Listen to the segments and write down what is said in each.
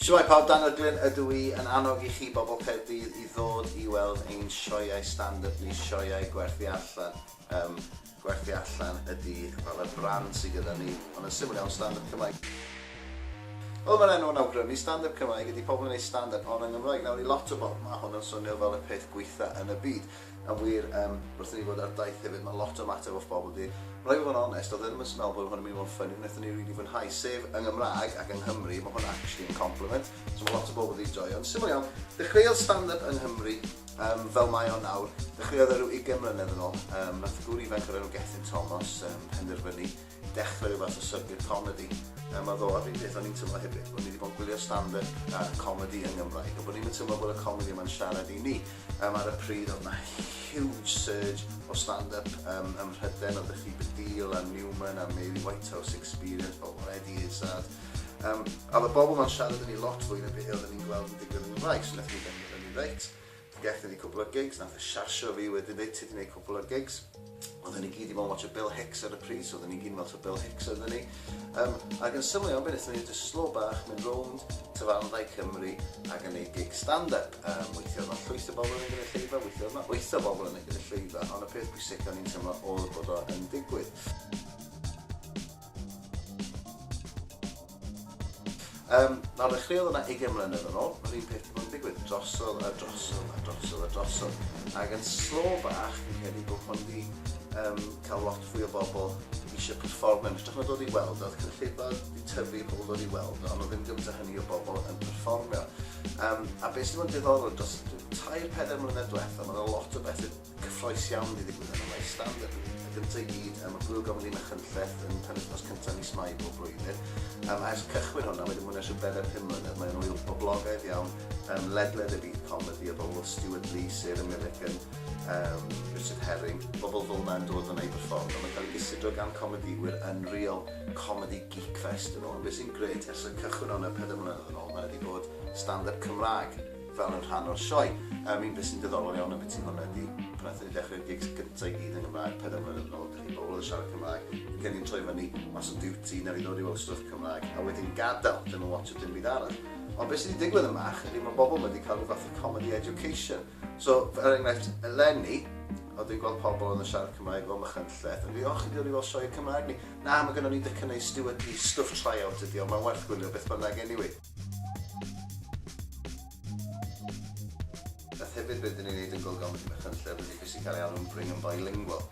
Shwmae pawb, Daniel Glyn ydw i, yn annog i chi bobl Caerdydd i ddod i weld ein sioeau stand-up ni, sioeau gwerthu allan. Um, gwerthu allan ydy fel y brand sydd gyda ni, ond yn syml iawn stand-up Cymraeg. Wel, mae'r enw yn awgrymu, stand-up Cymraeg ydy pobl yn gwneud stand-up ond yn Gymraeg. Nawr, i lot o bobl, mae hwn yn swnio fel y peth gweitha yn y byd. Yn wir, yym, wrth i ni fod ar daith hefyd, mae lot o ymateb off bobl 'di... Ma' raid fi fod yn onest, oedd e ddim yn smell bod hwn yn mynd i fod yn ffyni, wnaethon ni rili fwynhau, sef yng Nghymraeg ac yng Nghymru, mae hwn actually yn compliment, so mae lot o bobl 'di joio. Ond syml iawn, dechreuodd stand-up yng Nghymru, yym, fel mae o nawr, dechreuodd e ryw ugain mlynedd yn ôl, yym, nath gŵr ifanc o'r enw Gethin Thomas, yym, penderfynu dechrau rhyw fath o circuit comedy. Yym a ddo, a'r un peth o'n i'n teimlo hefyd, bod ni wedi bod yn gwylio stand-up a comedy yn Gymraeg, a bod ni'n teimlo bod y comedy yma'n siarad i ni. Ar y pryd oedd 'na huge surge o stand-up ym Mhrydain, oedd chi Baddiel a Newman a Mary Whitehouse Experience, pobl fel Eddie Izzard. A oedd y bobl ma'n siarad i ni lot fwy na beth oedden ni'n gweld yn digwydd yn Gymraeg, so wnaethon ni benderfynu, reit, Gaethon ni cwpl o gigs, nath e siarsio fi wedyn ddeud ti 'di neud cwpl o gigs. Oedden ni gyd 'di bod yn watsio Bill Hicks ar y pryd, so oedden ni gyd yn meddwl taw Bill Hicks oedden ni. Um, ac yn syml iawn, be wnaethon ni jyst slow bach, mynd rownd tafarndai Cymru ac yn neud gig stand-up. Weithiau oedd 'na llwyth o bobl yn y gynulleidfa, weithiau oedd 'na wyth o bobl yn y gynulleidfa, ond y peth pwysica o'n i'n teimlo oedd bod o yn digwydd. Nawr ddechreuodd hwnna ugain mlynedd yn ôl, mae'r un peth 'di bod yn digwydd, drosodd a drosodd a drosodd a drosodd. Ac yn slo bach, fi'n credu bod hwn 'di um, cael lot fwy o bobl eisiau perfformio. Yn hytrach na dod i weld, oedd cynulleidfa 'di tyfu, pobl dod i weld, ond oedd ddim gymaint o hynny o bobl yn perfformio. A beth sydd wedi bod yn diddorol dros tair, pedair mlynedd diwetha, mae yna lot o bethau cyffrous iawn wedi digwydd yn y maes stand-up. Y gyntaf i gyd, mae Gŵyl Gomedi Machynlleth yn penwythnos cyntaf mis Mai bob blwyddyn. A ers cychwyn hwnna, wedi mwyn ers rhyw bedair pum mlynedd, mae'n ŵyl boblogaidd iawn ledled y byd comedi, a bobl Stewart Lee, Sarah Millican, Richard Herring, bobl fel yna yn dod yna i berfformio. Mae'n cael ei gysidro gan comedïwyr yn real comedy geek fest yn ôl. Ond beth sy'n grêt, ers y cychwyn hwnna 4 mlynedd yn ôl, mae wedi bod stand-up Cymraeg fel yn rhan o'r sioe. Un peth sy'n diddorol iawn ambiti hwnna ydi, pan wnaethon ni dechrau'r gigs gyntaf i gyd yn Gymraeg, 4 mlynedd yn ôl, dych chi bobl yn siarad Cymraeg, fi'n credu'n troi fyny mas o duty, nawn ni ddod i weld stwff Cymraeg, a wedyn gadael, ddim yn watsio dim byd arall. Ond beth sydd wedi digwydd yn mach ydy mae bobl wedi cael rhyw fath o comedy education. So, er enghraifft, eleni, oedd dwi'n gweld pobl oedd yn siarad Cymraeg o Machynlleth, yn dweud, o, chi wedi dod i weld sioe Cymraeg ni? Na, mae gynnon ni docynnau Stewart Lee, stwff tryout ydi o, mae'n werth gwylio beth bynnag anyway. Beth hefyd be dyn ni'n neud yn Gŵyl Gomedi Machynlleth ydy beth sy'n cael ei alw'n Bring 'em Bilingual.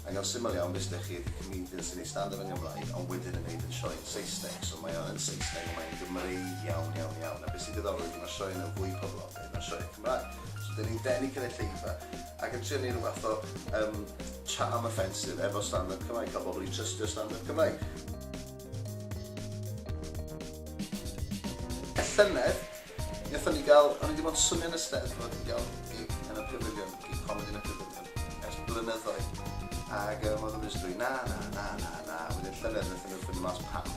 Ac yn syml iawn, beth sydd chi ydy comedian sy'n neud stand-up yn Gymraeg ond wedyn yn neud yn sioe yn Saesneg. So mae o yn Saesneg ond mae'n Gymreig iawn, iawn, iawn. A beth sy'n diddorol ydy mae'r sioe yna'n fwy poblogaidd na'r sioe Cymraeg. So dyn ni'n denu cynulleidfa ac yn trio neud rhyw fath o um, charm offensive efo stand-up Cymraeg, cael bobl i trystio stand-up Cymraeg. Y llynedd, wnaethon ni gael, o'n i wedi bod yn swnio yn y Steddfod i gael gig yn y Pafiliwn, gig comedi yn y Pafiliwn, ers blynyddoedd. Ac oedd yn jyst dweud, na, na, na, na, na. Wedyn llynedd wnaethon nhw ffeindio mas pam.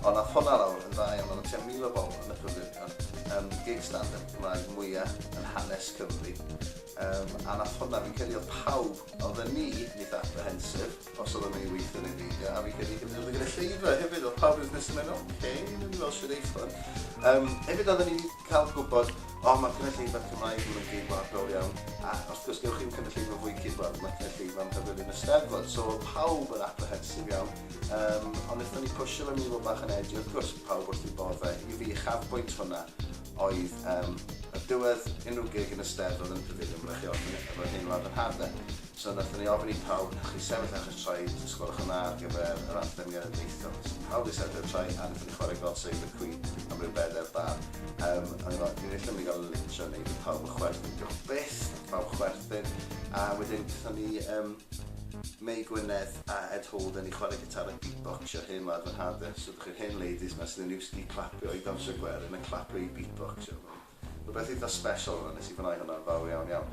Ond nath hwnna lawr yn dda iawn, oedd tua 1,000 o bobl yn y Pafiliwn. Gig stand-up Cymraeg mwyaf yn hanes Cymru. A nath hwnna, fi'n credu oedd pawb, oedden ni yn eitha apprehensive, os oedd o'n mynd i weithio neu beidio, a fi'n credu gyda oedd y gynulleidfa hefyd, oedd pawb yn jyst yn mynd, oce, newn ni weld shwt eiff hwn. Hefyd oedden ni wedi cael gwybod, o, mae'r cynulleidfa Cymraeg ddim yn geidwadol iawn, a wrth gwrs gewch chi'm cynulleidfa fwy ceidwadol na cynulleidfa am Pafiliwn y Steddfod, so oedd pawb yn apprehensive iawn, ond wnaethon ni pwsio fe mynd i fod bach yn edgy, wrth gwrs, pawb wrth eu boddau. I fi, uchafbwynt hwnna oedd ar diwedd unrhyw gig yn y Steddfod yn y Pafiliwn, byddech chi orffen efo Hen Wlad yr Hade. So wnaethon ni ofyn i pawb, wnewch chi sefyll ar eich traed os gwelwch yn dda ar gyfer yr anthem genedlaethol. So pawb 'di sefyll ar eu traed a wnaethon ni chwarae God Save the Queen am ryw bedair bar. O'n i'n meddwl, dwi'n ella mynd i gael lintsio neu bydd pawb yn chwerthin. Diolch byth, nath pawb chwerthin. A wedyn gaethon ni Mei Gwynedd a Ed Holden i chwarae gitar a beatboxio Hen Wlad Fy Nhade. So dych chi'r hen ladies 'ma sydd yn used i clapio i dawnsio gwerin yn clapio i beatboxio. Rhywbeth eitha special yna, nes i fwynhau hwnna'n fawr iawn iawn.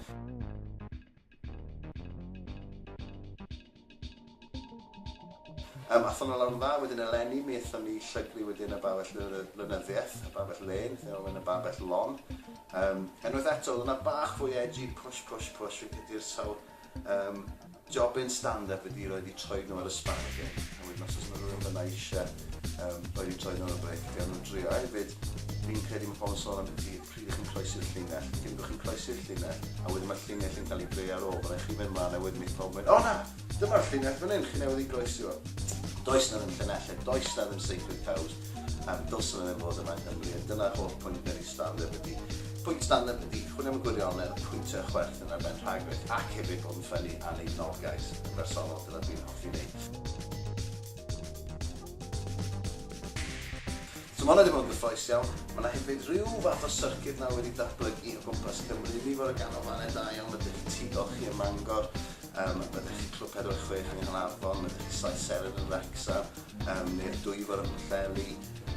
Ath hwnna lawr yn dda, wedyn eleni mi aethon ni llygru wedyn y babell lenyddiaeth, y babell lên, lle oedd yn y babell lon. Unwaith eto, oedd hwnna bach fwy edgy, push, push, push, fi'n credu'r sawl Um, Jobyn stand-up ydi roid 'u troed nhw ar y sbarge, a wedyn os oes 'na rywun fan'na eisiau yym roid 'u troed nhw ar y brêc, gawn nhw drio. A hefyd, fi'n credu ma' pobl yn sôn ambiti pryd 'ych chi'n croesi'r llinell, cyn bod chi'n croesi'r llinell, a wedyn mae'r llinell yn cael ei greu ar ôl, ma' raid chi fynd mlaen a wedyn neith pobl mynd, 'O na! Dyma'r llinell fan hyn, chi newydd ei groesi fo. Does 'na ddim llinellau, does 'na ddim sacred cows, yym dylse 'na ddim fod yma yng Nghymru, a dyna'r holl pwynt gwneud stand-up ydi, pwynt stand-up ydi chwilio am y gwirionedd a pwyntio a chwerthin ar ben rhagrith, ac hefyd bod yn ffyni a neud nodgais. Yn bersonol, dyna dwi'n hoffi neud. So ma' hwnna 'di bod yn gyffroes iawn. Ma' 'na hefyd rhyw fath o circuit nawr wedi datblygu o gwmpas Cymru, nifer o ganolfannau da iawn, ma' 'da chi Tŷ Golchi ym Mangor, yym ma' 'da chi Clwb 46 yng Nghaernarfon, ma' 'da chi Saith Seren yn Wrecsam, yym Neuadd Dwyfor ym Mhwllheli,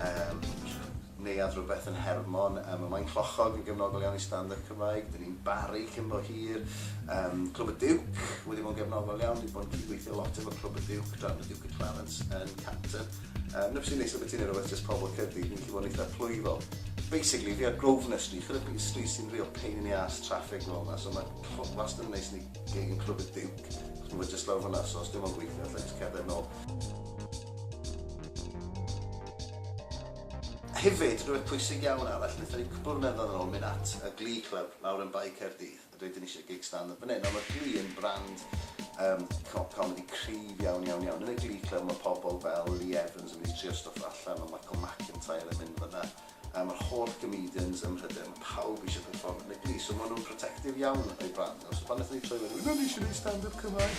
yym Neuadd rhywbeth yn Hermon, yym ma' Maenclochog yn gefnogol iawn i stand-up Cymraeg, 'dyn ni'n Barry cyn bo hir, yym Clwb y Duke wedi bod yn gefnogol iawn, dwi 'di bod yn cydweithio lot efo Clwb y Duke, draw yn y Duke of Clarence yn Canton. Yym 'na beth sy'n neis am bod ti'n neud rhywbeth jyst pobl Caerdydd, ni'n gallu bod yn eitha plwyfol. Basically, fi ar Grosvenor Street, chwilio am street sy'n real pain in the arse traffic fel 'na, so ma' wastad yn neis neud gig yn Clwb y Duke, achos ma' fe jyst lawr fan'na, so os dim o'n gweithio allai jyst cerdded nôl. Hefyd, rhywbeth pwysig iawn arall, wnaethon ni cwpl o flynyddoedd yn ôl mynd at y Glee Club lawr yn Bae Caerdydd a dweud 'dyn ni eisiau gig stand-up fan hyn. Nawr mae Glee yn brand um, comedy cryf iawn, iawn, iawn. Yn y Glee Club mae pobl fel Lee Evans yn mynd i trio stwff allan, mae Michael McIntyre yn mynd fyna. A mae'r holl comedians ym Mhrydain, mae pawb eisiau perfformio yn y Glee, so maen nhw'n protective iawn o'u brand nhw. So pan wnaethon ni troi fyny, we ni eisiau gwneud stand-up Cymraeg.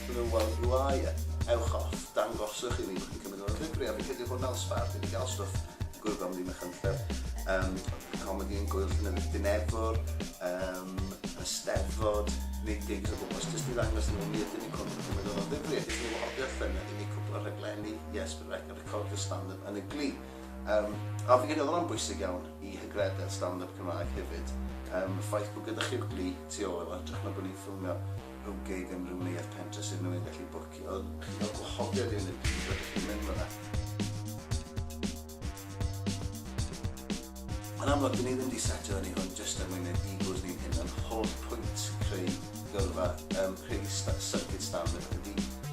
So nhw, well, who are you? Ewch off, dangoswch i ni bod chi'n cymryd o'n ddifri. A fi'n credu hwnna'n sbardun i gael stwff Gŵyl Gomedi Machynlleth, um, comedi yn Gŵyl Llenyddiaeth Dinefwr, um, y Steddfod, neu gigs o gwmpas, jyst i ddangos nhw, mi ydyn ni'n cymryd o'n ddifri. Ac ydyn ni wahoddiad llynedd i ni cwpl o rhaglenni, yes, but recordio stand-up yn y Glee. Yym, a fi'n credu oedd hwnna'n bwysig iawn i hygrededd stand-up Cymraeg hefyd. Yym, y ffaith bod gyda chi'r glee tu ôl iddo, hytrach na bod ni'n ffilmio rhyw gig yn rhyw neuadd pentre sydd rhywun yn gallu bwcio, oedd chi'n cael gwahoddiad i fynd i'r glee, rydych chi'n mynd fyna. Yn amlwg, dyn ni ddim wedi setio fyny hwn jyst er mwyn gwneud egos ni'n hunan. Holl pwynt creu gyrfa, um, creu sta circuit stand-up ydy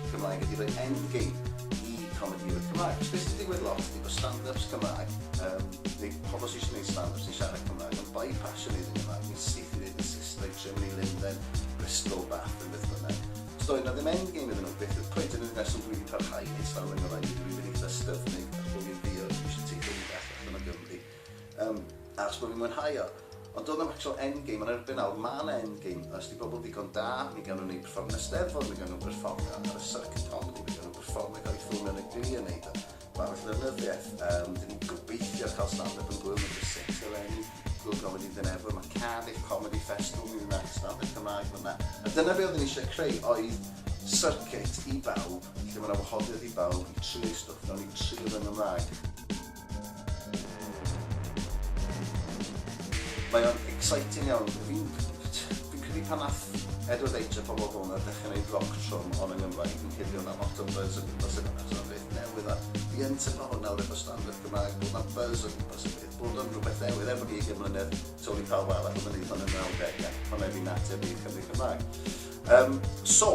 Cymraeg ydy rhoi endgame i comedi o'r Cymraeg. Cos beth sy'n digwydd lot ydy bod stand-ups Cymraeg, um, neu pobl sy'n eisiau gwneud stand-ups sy'n siarad Cymraeg, yn bypassio wneud yn Gymraeg, ni'n syth i wneud yn Saesneg, trio mynd i Lundain, Bristol, Bath, yn beth bynnag. Os doedd na ddim endgame iddyn nhw, beth yw'r pwynt? Yn unig reswm dwi wedi parhau i wneud stand-up yn Gymraeg ydy dwi'n mynd eitha styfnig achos bod fi'n ddiog, dwi eisiau teithio rhy bell allan o Gymru. Yym, achos bod fi'n mwynhau o. Ond doedd na'm actual endgame, ond erbyn nawr, ma' 'na endgame. Os 'di bobl ddigon da, mi gawn nhw wneud perfformiad Steddfod, mi gawn nhw berfformio ar y circuit comedy, mi gawn nhw berfformio cael eu ffilmio yn y Glee yn neud o. Mae'r llenyddiaeth, yym, dyn ni'n gobeithio cael stand-up yn Gŵyl Number 6 eleni, Gŵyl Gomedi Ddinefwr, mae Cardiff Comedy Festival, mi fydd 'na stand-up Cymraeg fan'na. A dyna be oedden ni eisiau creu, oedd circuit i bawb, lle mae 'na wahoddiad i bawb i trio eu stwff, nawn ni trio fe yn Gymraeg. Mae o'n exciting iawn. Fi'n fi credu pan nath Edward H a pobl fel yna dechrau gwneud rock trwm ond yn Gymraeg, fi'n credu oedd 'na lot o buzz o gwmpas y peth, achos oedd o'n beth newydd a fi yn teimlo hwn nawr efo stand-up Cymraeg, bod 'na buzz o gwmpas y peth, bod o'n rhywbeth newydd, er bod ni ugain mlynedd tu ôl i pawb arall oedd yn neud hwn yn y nawdegau, hwnna ydi natur ni Cymry Cymraeg. Um, so,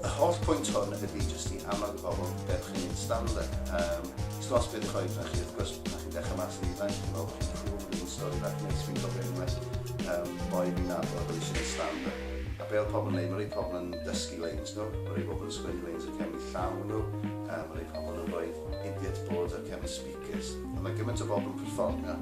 y holl pwynt hwn ydy jyst i annog y bobl dewch i wneud stand-up. Um, Sdim ots beth yw'ch oedran chi, wrth gwrs, pan chi'n dechrau mas yn ifanc, chi'n meddwl bod chi'n cool, mae'n un stori fach neis fi'n cofio unwaith, um, boi fi'n nabod oedd eisiau gwneud stand-up. A be oedd pobl yn neud, mae rhai pobl yn dysgu lines nhw, mae rhai pobl yn sgwennu lines ar cefn eu llaw nhw, um, mae rhai pobl yn rhoi idiot boards ar cefn speakers. A mae gymaint o bobl yn perfformio,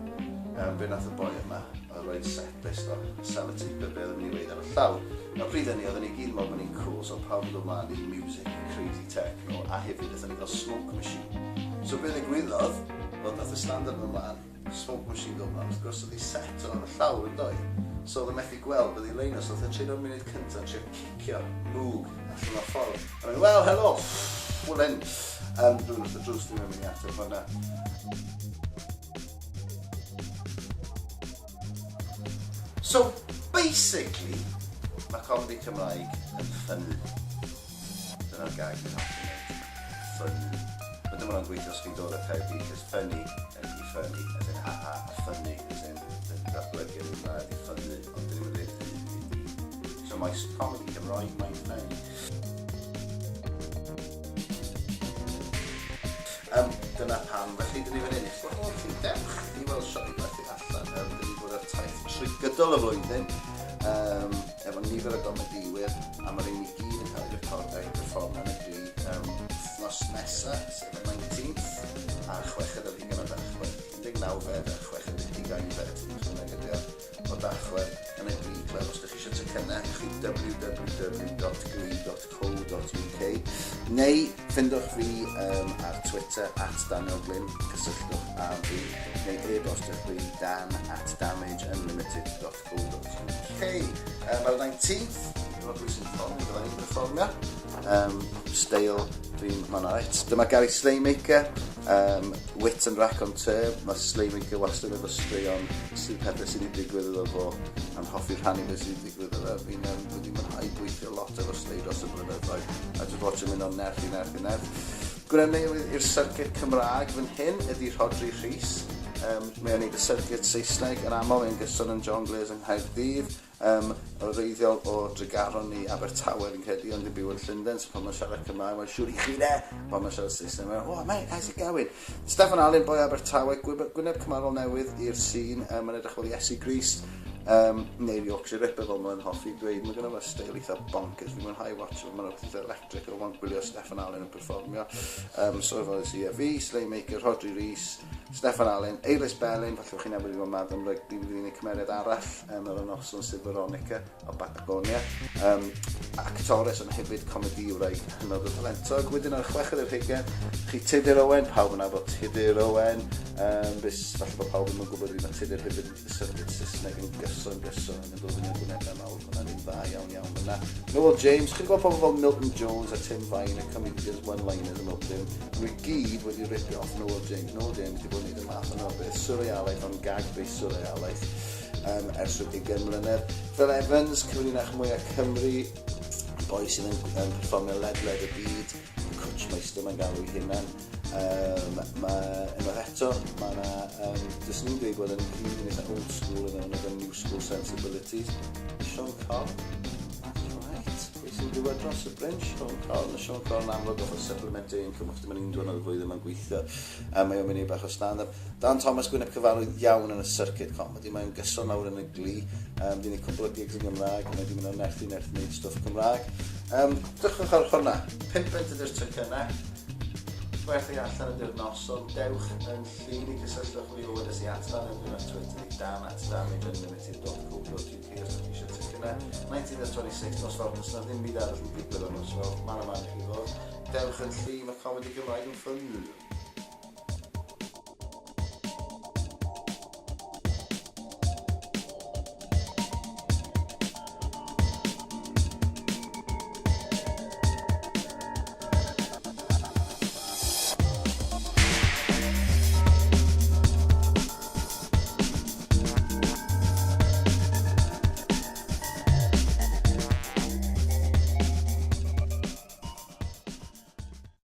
um, be nath y boi yma, oedd rhoi set list o sellotape be oedd yn mynd i weud ar y llawr. Nawr pryd hynny oedden ni gyd yn meddwl bod ni'n cool so pawb yn dod mlaen i music crazy techno a hefyd aethon ni gael smoke machine. So be ddigwyddodd oedd nath y stand-up mynd mlaen, smoke machine dod mlaen, wrth gwrs oedd ei set o ar y llawr yn doedd? So oedd e methu gweld be oedd ei lein o so nath e treulio'r munud cyntaf yn trio cicio mwg allan o'r ffordd. A mynd, well helo! Well then, rhywun wrth y drws ddim yn mynd i ateb hwnna. So, basically, mae comedi Cymraeg yn ffynnu. Dyna'r gag fi'n hoffi wneud. Ffynnu. Mae dim ond yn gweithio os chi'n dod o Caerdydd, cos funny ydy funny, as in ha ha, a ffynnu, as in datblygu yn dda ydy ffynnu, ond dyn ni'n dweud y. So Maes Comedy Cymraeg, my friend. Dyna pam, felly, dyn ni fan hyn i'ch gwahodd chi, dewch i weld sioe gwerthu allan. Dyn ni bod ar taith trwy gydol y flwyddyn, efo nifer o gomedïwyr, a mae rhain i gyd yn cael eu recordio a'u perfformio yn y Glee wythnos nesa, sef y 19th, a'r chweched ar hugain o Dachwedd, 19fed a'r chweched ar hugainfed, beth bynnag ydi o, o Dachwedd yn y Glee Club. Os ydych chi eisiau tocynnau, ewch i www.glee.co.uk neu ffindwch fi ar Twitter @DanielGlyn, cysylltwch â fi, neu e-bostiwch fi dan@damageunlimited.co.uk. Ar y 19th, efo pwy sy'n perfformio, fydda i'n perfformio. Steil, dwi'n, mae'n alright. Dyma Gary Slaymaker, wit and raconteur. Mae Slaymaker wastad efo straeon sydd pethau sydd wedi digwydd iddo fo, a'n hoffi rhannu beth sydd wedi digwydd iddo. Fi'n wedi mwynhau gweithio lot efo Slay dros y blynyddoedd, a jyst watch yn mynd o nerth i nerth i nerth. Gwneud newydd i'r circuit Cymraeg fan hyn ydy Rhodri Rhys. Mae o'n neud y circuit Saesneg yn aml, mae'n gyson yn Jongleurs yng Nghaerdydd. Yn wreiddiol o Dregaron neu Abertawe fi'n credu, ond yn byw yn Llundain, so pan mae'n siarad Cymraeg mae'n siŵr i chi de! Pan mae'n siarad Saesneg mae'n oh mate, how's it going? Steffan Alun, boi Abertawe, gwyneb cymarol newydd i'r sîn, mae'n edrych fel Iesu Grist, neu'r Yorkshire Ripper fel mae'n hoffi dweud. Mae gynno fe steil eitha bonkers, fi'n mwynhau watch fo, mae'n rhywbeth eitha electric o gwylio Steffan Alun yn perfformio. So efo si a fi, Slaymaker, Rhodri Rhys, Steffan Alun, Eilis Belin, falle bod chi'n nabod i fod Madam Rugby, fydd hi'n ei cymeriad arall ar y noson sef Veronica o Batagonia. Actores ond hefyd comedïwraig hynod o talentog. Wedyn ar y chweched ar hugain, chi Tudur Owen, pawb yn nabod Tudur Owen. Bys, falle bod pawb ddim yn gwybod fi, mae Tudur hefyd yn syrffed Saesneg yn gyson gyson yn dod yn y gwynebau mawr fyna, ni'n dda iawn iawn fyna. Noel James, chi'n gweld pobl fel Milton Jones a Tim Vine, y comedians one-liners yn Milton, nhw i gyd wedi ripio off Noel James. Noel James wedi bod yn gwneud y math yna o beth, surrealaeth ond gag-based surrealaeth ers rhyw 20 mlynedd. Phil Evans, cyfrinach mwyaf Cymru, boi sydd yn perfformio ledled y byd, cwtch meistr mae'n galw ei hunan. Mae, unwaith eto, mae yna, dys ni'n dweud bod yn comedian eitha old school yn ymwneud â new school sensibilities. Siôn Corn, that's right. Pwy sy'n dŵad dros y bryn? Siôn Corn. Mae Siôn Corn amlwg off o supplementary income, achos dim ond un diwrnod y flwyddyn mae'n gweithio. A mae o'n mynd i bach o stand-up. Dan Thomas, gwyneb cyfarwydd iawn yn y circuit comedy. Mae'n gyson lawr yn y Glee. Di'n ei cwpl o gigs yn Gymraeg, mae di mynd o nerth i nerth wneud stwff Cymraeg. Drychwch ar hwnna. 5 punt ydy'r tocynnau. Gwerthu allan ydy'r noson. Dewch yn llun i cysylltwch fi o wedes i at Dan Edwin ar Twitter i dan@damageunlimited.co.uk os ydych chi eisiau tocynnau. 19 26 nos Fawrth, does 'na ddim byd arall yn digwydd ar nos Fawrth. Man a man i chi ddod. Dewch yn llu, mae comedi Gymraeg yn ffynnu.